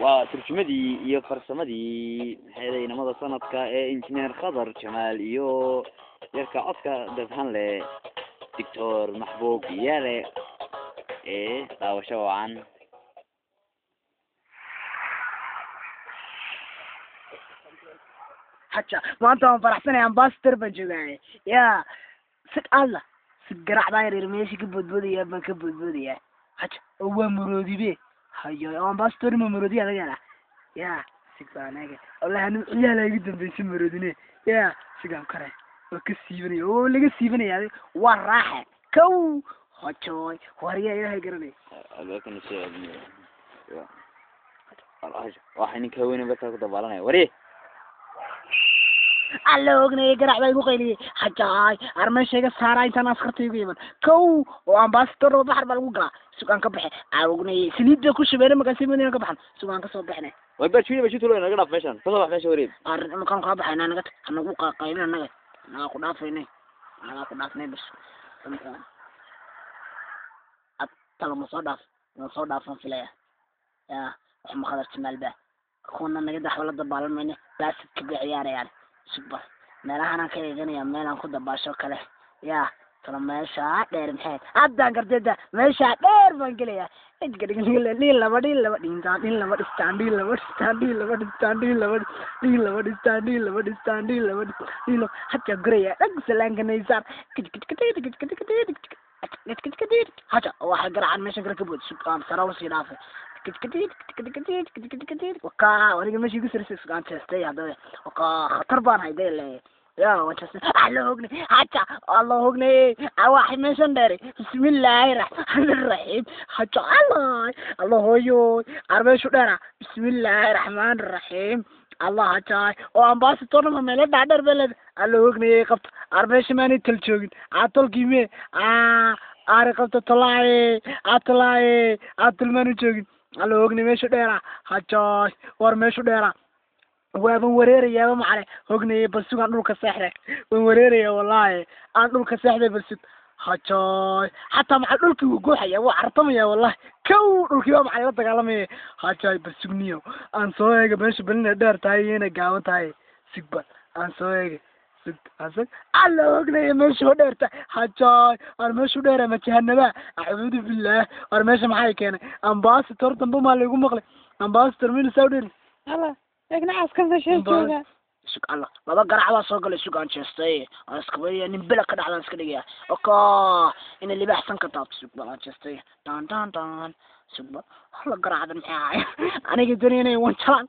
Waa turjumadii iyo farsamadii maxay inamada sanadka ee injineer Khadar Jamaal iyo yarka codka dabhanle Doctor Maxbuub Yaale ee daawasho wacan. Haja maanta waan faraxsanahay, ambassador baan joogaaye. Yaa sig alla sig garacdaa yaryar meesha ka boodboodaya baan ka boodboodayaa. Haja oo waa maroodibe hayo oo ambassador ma maroodiya laga helaa. Yaa sig baan eega wallahi anu ciyaala igu dambeysay maroodine. Yaa sigaan kare waa ka siibanaya oo laga siibanaya waa raaxe kow hajooy waryaa ilaahay garanaya. Waxay ninka haweeney bartaa ku dabaalanaya wari alla ognayay garac baa igu qayliyey. Hajaay ar meesha iga saaraa intaan askarta igu iman kow oo ambassador baxar baa lagu galaa sugaan ka baxe. Aa ognayay saliid bay ku shubeen markaasi madina ka baxan sugaan kasoo baxnay. Way baa chuulo naga dhaaf meeshan kasoo bax meesha wareeb. Ar makaan kaa baxayna naga tag hanagu qaaqaylin annaga nagaa ku dhaafaynay nagaa ku dhaafnay bas talo ma soo dhaaf ma soo dhaafan filaya. Yaa wax ma Khadar Jamaal baa kuwana naga daxwa la dabaalan mayne baasidka bay ciyaarayaan. Sugba meelahan ka eeganaya meelaan ku dabaasho kale. Yaa talo meeshaa dheer maxay haddaan gardeeda meeshaa dheer baan gelayaa. Dhiin laba dhiin laba dhintaan dhiin laba dhistaan dhiin laba dhistaan dhiin laba dhistaan dhiin laba dhiin laba dhistaan dhiin laba dhistaan dhiin laba dhiin laba haja guraya dhag salaanka naysaar haja waxay garacan meeshan kale ka bood sug aan sara usii dhaafay wakaa aniga meesha igu sarisay sugaan jeestay haddaba wakaa khatar baan hayday le. Ya waan jeestay alla hognay haja alla hognay waxay meeshan dheeray bismillaahi raxmaani raxiim. Haja allah alla hooyo ar meeshu dheera bismillaahi raxmaani raxiim. Allah hajaay oo ambassadorna ma meelo dhaadheer bay leedahay. Alla hognayay qabta ar meesha maanay tal joogin aa tolkii me aa aari qabta tolaaye aa tolaaye aa tol maanu joogin. Alla hognay meeshu dheera hajaay war meeshu dheera waaban wareerayaaba macale hognayay balsugaan dhulka seexday waan wareeraya wallaahi aan dhulka seexday balsug hajaay xataa macal dhulkii wuu guuxaya wuu cartamaya wallahi kow dhulkii waa macale la dagaalamaya. Hajaay balsugniyo aan soo eega meesha bal inay dheer tahay iyo inay gaaban tahay sigbal aan soo eega sug asag alla hognaya meesha dheer tahay. Hajaay war meeshu dheera ma jahanaba acuudu billaah war meesha maxay keenay ambassador dambe maa laygu maqlay ambassador mina saa u dheeri alla eegna caska meesha jooga. Sug alla laba garac baa soo galay sugaan jeestay aan iska bariya nin bela ka dhacdaan iska dhigaya oka ina libaaxsan ka taabto sug bal aan jeestay daan daan daan sugba alla garacdan maxay ahay aniga doonaya inay wanjalaan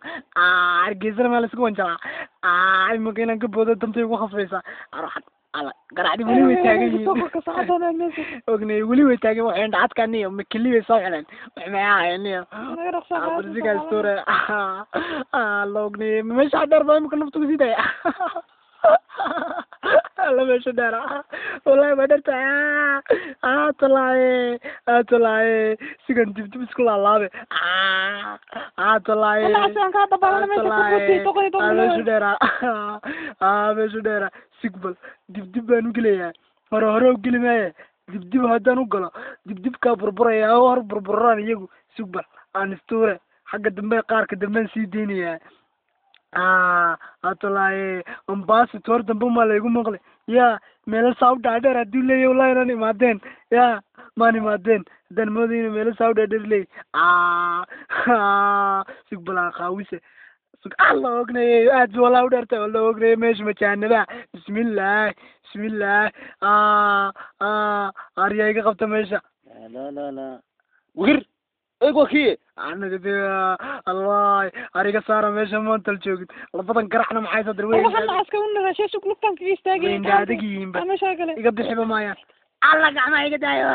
hargeysana maa laisku wanjalaa imika inaan ka boodo dantay ugu khasbaysaa aroxan alla garacdi weli way taagan yihiin ognay weli way taagan waxay dhacadka niyo makeli bay soo xileen wax maxay ahay niyo barsiga store alla ognay meesha dheer baa imika naftu kusii daya alla meesha dheer wallahi waa dherta talaaye talaaye sigan dibdib isku laalaabe talaaye meeshu dheera meeshu dheera sigbal dibdib baan u gelayaa hore hore u geli maaye dibdib haddaan u galo dibdibkaa burburaya oo hor burburaan iyagu sugbal aan istuure xagga dambe qaarka dambean sii deynayaa. Atolaaye ambassador dambe maa laygu maqlay. Yaa meelo saa u dhaadheer hadduu leeyahay wallahi inaan imaadeen. Yaa maan imaadeen haddaan mooday inuu meelo saa u dhaadheer leeyahay. Sugbal aan qaawise sug alla ognayay aad bu wallahi u dheertay alla ognayay meesha majaanaba bismillaah bismillaah aryaa iga qabta meesha. La la la wigir eeg waa kii anaga de allah ariga saara meesha maantal joogin labadan garacna maxay soo dir waxaan caska u nara sug lugtaan kaga istaagay way indha adag yihiinba meesha kale iga bixiba maayaan alla gacmaha iga daayo.